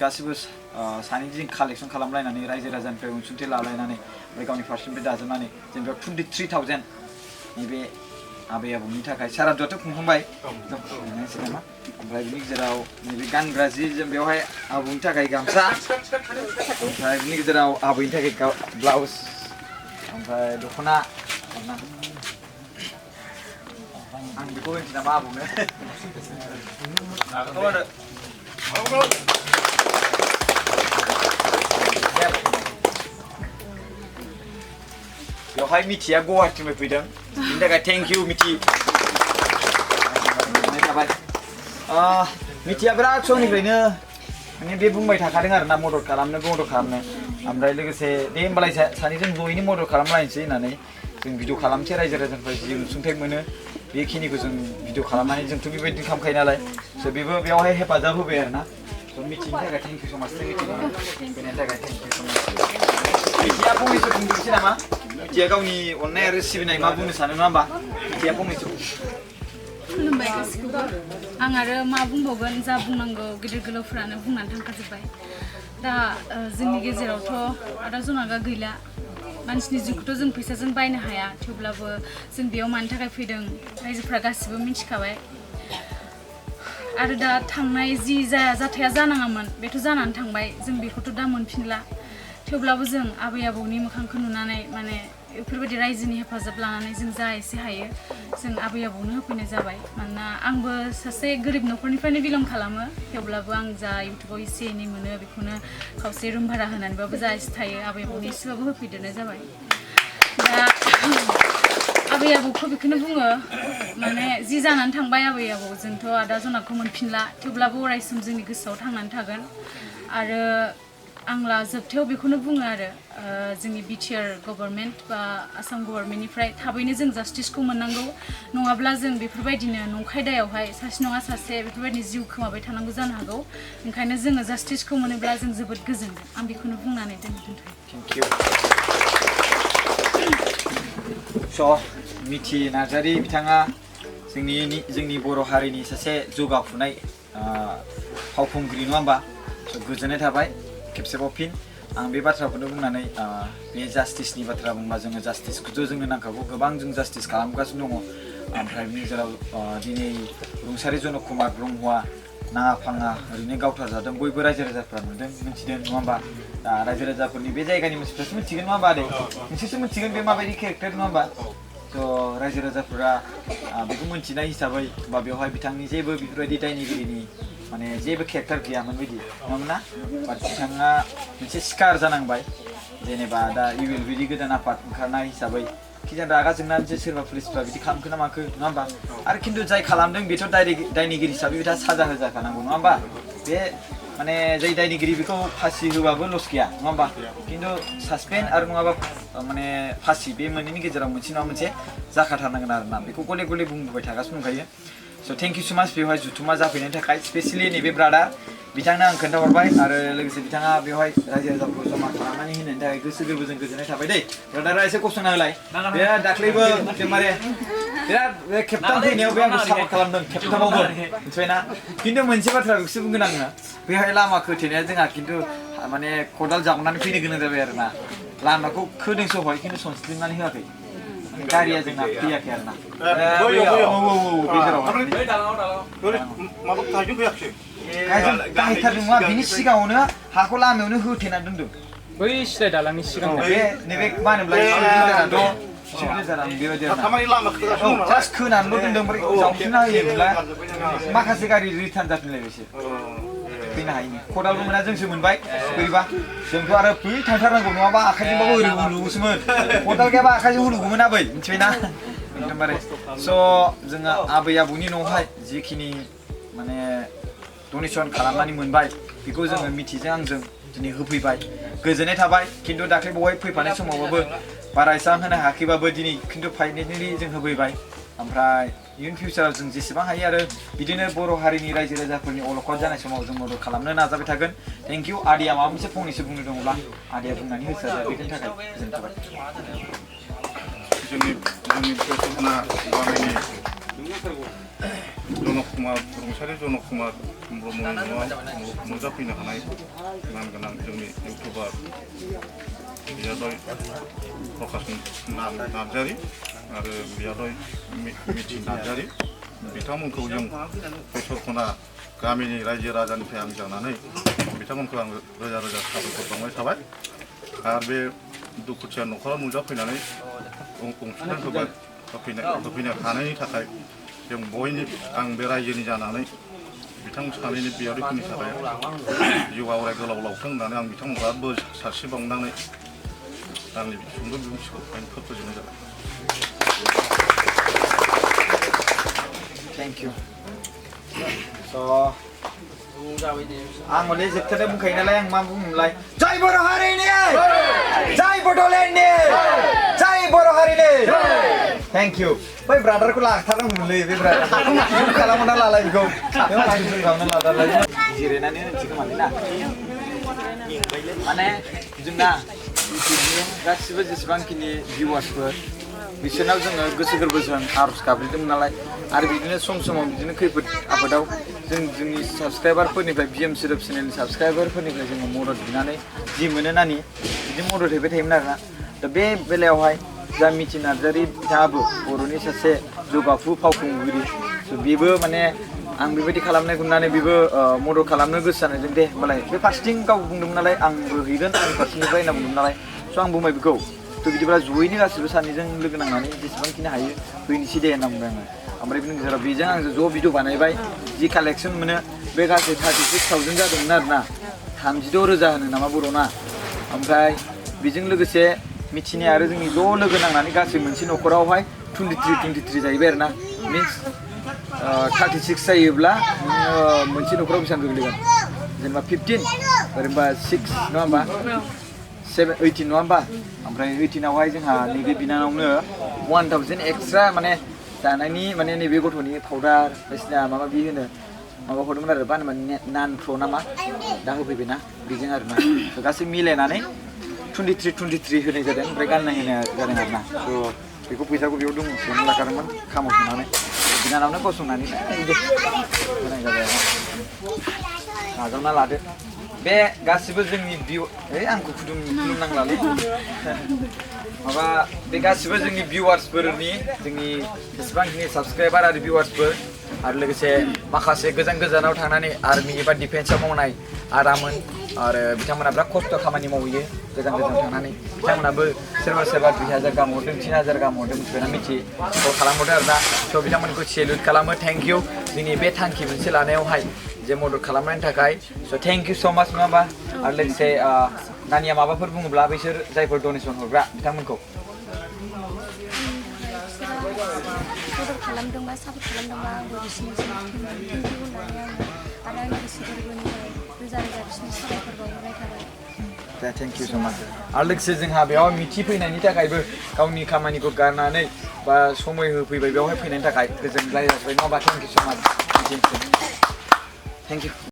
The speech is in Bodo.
गासिबो सानैजों कालेक्सन खालामलायनानै रायजो राजानिफ्राय अनसुंथाइ लालायनानै ओमफ्राय गावनि फारसेनिफ्राय दाजाबनानै जों बेयाव 23,000 नैबे आबै आबौनि थाखाय सारादुआथ' खुंखांबाय नामा ओमफ्राय बिनि गेजेराव नैबे गानग्रा जि जों बेवहाय आबौनि थाखाय गामसा ओमफ्राय बिनि गेजेराव आबैनि थाखाय ब्लाउस ओमफ्राय दख'ना आं बेखौ होनसै नामा आबौनो बेवहाय मिथिया गुवाहाटीनिफ्राय फैदों बिनि थाखाय थेंक इउ मिथि थाबाय मिथिया बिराद समनिफ्रायनो माने बे बुंबाय थाखादों आरोना मदद खालामनो ओमफ्राय लोगोसे दे होमबालाय सानैजों जयैनो मदद खालामलायनोसै होननानै जों भिडिअ खालामसै रायजो राजानिफ्राय जि अनसुंथाइ मोनो बेखिनिखौ जों भिडिअ खालामनानै जोंथ' बेबायदि खालामखायो नालाय स' बेबो बेवहाय हेफाजाब होबाय आरोना स' मिथिनि थाखाय थेंक इउ स' माच फैनायनि थाखाय थेंक इउ स' माच मिथिया फंनैसो बुंदोंसै नामा मिथिया गावनि अननाय आरो सिबिनाय मा बुंनो सानो नङा होमबा मिथिया फंनैसो खुलुमबाय गासिखौबो आं आरो मा बुंबावगोन जा बुंनांगौ गिदिर गोलावफ्रानो बुंनानै थांखाजोब्बाय दा जोंनि गेजेरावथ' आदा जनागा गैला मानसिनि जिउखौथ' जों फैसाजों बायनो हाया थेवब्लाबो जों बेयाव मानि थाखाय फैदों रायजोफ्रा गासिबो मिथिखाबाय आरो दा थांनाय जि जाथाया जानाङामोन बेथ' जानानै थांबाय जों बेखौथ' दा मोनफिनला थेवब्लाबो जों आबै आबौनि मोखांखौ नुनानै माने बेफोरबायदि रायजोनि हेफाजाब लानानै जों जा एसे हायो जों आबै आबौनो होफैनाय जाबाय मानोना आंबो सासे गोरिब न'खरनिफ्रायनो बिलं खालामो थेवब्लाबो आं जा इउटुबाव एसे एनै मोनो बेखौनो खावसे रुम भारा होनानैबाबो जा एसे थायो आबै आबौनि एसेबाबो होफैदेरनाय जाबाय दा आबै आबौखौ बेखौनो बुङो माने जि जानानै थांबाय आबै आबौ जोंथ' आदा जनाखौ मोनफिनला थेवब्लाबो अरायसम जोंनि गोसोआव थांनानै थागोन आरो आंला जोबथायाव बेखौनो बुङो आरो जोंनि बिटिआर गभर्नमेन्ट बा आसाम गभर्नमेन्टनिफ्राय थाबैनो जों जास्टिसखौ मोननांगौ नङाब्ला जों बेफोरबायदिनो नंखाय दायावहाय सासे नङा सासे बेफोरबायदि जिउ खोमाबाय थानांगौ जानो हागौ ओंखायनो जोङो जास्टिसखौ मोनोब्ला जों जोबोद गोजोनगोन आं बेखौनो बुंनानै दोनथ'यो थेंक इउ स' मिथि नार्जारि बिथाङा जोंनि बर' हारिनि सासे जौगाफुनाय फावखुंग्रि नङा होमबा गोजोननाय थाबाय खेबसेबाव फिन आं बे बाथ्राखौनो बुंनानै बे जास्टिसनि बाथ्रा बुंबा जोङो जास्टिसखौथ' जोंनो नांखागौ गोबां जों जास्टिस खालामगासिनो दङ ओमफ्राय बिनि गेजेराव दिनै रुंसारि जनक कुमार ब्रह्मआ नाङा फाङा ओरैनो गावथारजादों बयबो रायजो राजाफ्रा नुदों मिथिदों नङा होमबा दा रायजो राजाफोरनि बे जायगानि मानसिफ्रासो मिथिगोन नङा होमबा आदै नोंसोरसो मिथिगोन बे माबायदि केरेक्टार नङा होमबा थ' रायजो राजाफोरा बेखौ मिथिनाय हिसाबै बा बेवहाय बिथांनि जेबो बेफोरबायदि दायनिगिरिनि माने जेबो केरेक्टार गैयामोन बायदि नङामोन ना बाट बिथाङा मोनसे सिखार जानांबाय जेनेबा दा इउएल बिदि गोदान आफाद ओंखारनाय हिसाबै खिजान रागा जोंनानैसो सोरबा पुलिसफ्रा बिदि खालामखो ना माखो नङा होमबा आरो खिन्थु जाय खालामदों बेथ' दायनिगिरि हिसाबै बिथाङा साजा होजाखानांगौ नङा होमबा बे माने जाय दायनिगिरि बेखौ फासि होबाबो लस गैया नङा होमबा खिन्थु सासपेन्ड आरो नङाबा माने फासि बे मोननैनि गेजेराव मोनसे नङा मोनसे जाखाथारनांगोन आरोना बेखौ गले गले बुंबोबाय थागासिनो दंखायो स' थेंक इउ स' माच बेवहाय जुथुमा जाफैनायनि थाखाय स्पेसियेलि नैबे ब्रादार बिथांनो आं खोन्थाहरबाय आरो लोगोसे बिथाङा बेवहाय रायजो राजाफोरखौ जमा खालामनानै होनायनि थाखाय गोसो गोरबोजों गोजोननाय थाबाय दै ब्रादारा एसे गसंना होलाय बे दाख्लैबो एकदमबारे बिराद बे खेबथाम फैनायाव बे आंखौ सापर्ट खालामदों खेबथामावबो मिथिबायना खिन्थु मोनसे बाथ्रा बेखौसो बुंगोन आङो बेहाय लामा खोथेनाया जोंहा खिन्थु माने खदाल जावनानै फैनो गोनां जाबाय आरोना लामाखौ खोदोंसो हय खिन्थु सनस्लिबनानै होआखै गारिया जोंना फैयाखै आरोना गाहायथार नङा बिनि सिगाङावनो हाखौ लामायावनो होथेना दोनदों बै सिलाय दालांनि सिगां बे नैबे मा होनोब्ला जास्ट खोनानैल' दोनदों ओमफ्राय जावफिनना होयोब्ला माखासे गारि रिटार्न जाफिनलायबायसो फैनो हायिनि खदालबो मोना जोंसो मोनबाय बोरैबा जोंथ' आरो बै थांथारनांगौ नङाबा आखाइजोंबाबो ओरै हुलुगौसोमोन खदाल गैयाबा आखाइजों हुलुगौमोन आबै मिथिबायना एकदमबारे स' जोङो आबै आबौनि न'आवहाय जिखिनि माने डनेसन खालामनानै मोनबाय बेखौ जोङो मिथिजों आंजों दिनै होफैबाय गोजोननाय थाबाय खिन्थु दाख्लै बावहाय फैफानाय समावबाबो बारा एसेबां होनो हायाखैबाबो दिनै खिन्थु फाइनेलि जों होफैबाय ओमफ्राय इयुन फिउचाराव जों जेसेबां हायो आरो बिदिनो बर' हारिनि रायजो राजाफोरनि अलखद जानाय समाव जों मदद खालामनो नाजाबाय थागोन थेंक इउ आदैया माबा मोनसे फंनैसो बुंनो दङब्ला आदैया बुंनानै होसार बेनि थाखाय गोजोननाय थाबाय जोंनि बेसना गामिनि जनक कुमार रुंसारि जनक कुमार ब्रह्मनि न'आव नुजाफैनो हानाय मानगोनां जोंनि इउटुबार बियादय प्रकाश नार्जारि आरो बियादय मिथि नार्जारि बिथांमोनखौ जों बेसरखना गामिनि रायजो राजानिफ्राय आं जानानै बिथांमोनखौ आं रोजा रोजा साबायखर बावनाय थाबाय आरो बे दुखुथिया न'खराव नुजाफैनानै अनसुंथाइ होफैनो हानायनि थाखाय जों बयनि आं बे रायजोनि जानानै बिथांमोन सानैनि बियादैफोरनि थाखाय जिउआ अराय गोलाव लावथों होननानै आं बिथांमोनखौ बोर सारस्रि बावनानै आंनि सुंद' बिबुंथिखौ फोजोबनाय जाबाय। Thank you. So आं माने जोबथारनाय बुंखायो नालाय आं मा बुङोमोनलाय जय बर' हारिनि जय बड'लेण्डनि जय बर' हारिनि थेंक इउ बै ब्रादारखौ लाथारनांगौमोनलै बे ब्रादारखौ खालामना लालाय बेखौ खालामना लादारलाय जिरायनानै होनसै खोमालै ना माने जोंना गासिबो जेसेबांखिनि भिउवार्सफोर बिसोरनाव जोङो गोसो गोरबोजों आर'ज गाबज्रिदोंमोन नालाय आरो बिदिनो सम समाव बिदिनो खैफोद आफोदाव जोंनि साबस्क्राइबारफोरनिफ्राय बिएम सोदोब चेनेलनि साबस्क्राइबारफोरनिफ्राय जोङो मदद बिनानै जि मोनो नानि बिदि मदद हैबाय थायोमोन आरोना दा बे बेलायावहाय जा मिथि नार्जारि बिथाङाबो बर'नि सासे जौगाफु फावखुंग्रि बेबो माने आं बेबायदि खालामनायखौ नुनानै बेबो मदद खालामनो गोसो जानायजों दे होमबालाय बे फारसेथिं गाव बुंदोंमोन नालाय आंबो हैगोन आंनि फारसेनिफ्राय होनना बुंदोंमोन नालाय स' आं बुंबाय बेखौ थ' बिदिब्ला जयैनो गासिबो सानैजों लोगो नांनानै जेसेबांखिनि हायो हैनोसै दे होनना बुंबाय आङो ओमफ्राय बिनि गेजेराव बेजों आंजों ज' भिडिअ बानायबाय जि कालेक्सन मोनो बे गासै 36,000 जादोंमोन आरोना 36,000 होनो नामा बर'ना ओमफ्राय बेजों लोगोसे मिथिनाय आरो जोंनि ज' लोगो नांनानै गासै मोनसे न'खरावहाय 23 जाहैबाय आरोना मिन्स 36 जायोब्ला मोनसे न'खराव बेसेबां गोग्लैगोन जेनेबा 15 ओरैबा 6 नङा होमबा 18 नङा होमबा ओमफ्राय 18आवहाय जोंहा नैबे बिनानावनो 1000 एक्सट्रा माने जानायनि माने नैबे गथ'नि पाउडार बायदिसिना माबा बि होनो माबा हरदोंमोन आरो बानो माने नान प्र' नामा दा होफैबायना बेजों आरोना गासै मिलायनानै 23 होनाय जादों ओमफ्राय गाननाय होनाय जादों आरोना स' बेखौ फैसाखौ बेयाव दं सोनानै लाखादोंमोन खामाव सोनानै बिनानावनो गसंनानै होनाय जाबाय नाजावना लादो बे गासिबो जोंनि भिउ आंखौ खुलुमनांलालै माबा बे गासिबो जोंनि भिउवार्सफोरनि जोंनि जेसेबांखिनि साबस्क्राइबार आरो भिउवार्सफोर आरो लोगोसे माखासे गोजानाव थांनानै आर्मि एबा डिफेन्सआव मावनाय आदामोन आरो बिथांमोना बिराद खस्थ' खामानि मावहैयो गोजान थांनानै बिथांमोनाबो सोरबा 2000 गाहाम हरदों 3000 गाहाम हरदों मिथिबायना मिथि कल खालामहरदों आरोना स' बिथांमोनखौ सेलुट खालामो थेंक इउ जोंनि बे थांखि मोनसे लानायावहाय जे मदद खालामनायनि थाखाय स' थेंक इउ स' माच नङा होमबा आरो लोगोसे नानिया माबाफोर बुङोब्ला बिसोर जायफोर डनेसन हरग्रा बिथांमोनखौ मदद खालामदोंबा सापर्ट खालामदोंबा आंबो बिसोरनिसिम थेंक इउ होननानै आरो आंनि गोसो गोरबोनिफ्राय रोजा रोजा बिसोरनि साबायखर बावहरनाय थाबाय थेंक इउ स' माच आरो लोगोसे जोंहा बेयाव मिथिफैनायनि थाखायबो गावनि खामानिखौ गारनानै बा समय होफैबाय बेवहाय फैनायनि थाखाय गोजोनलाय जासिबाय नङा होमबा थेंक इउ स' माच थेंक इउ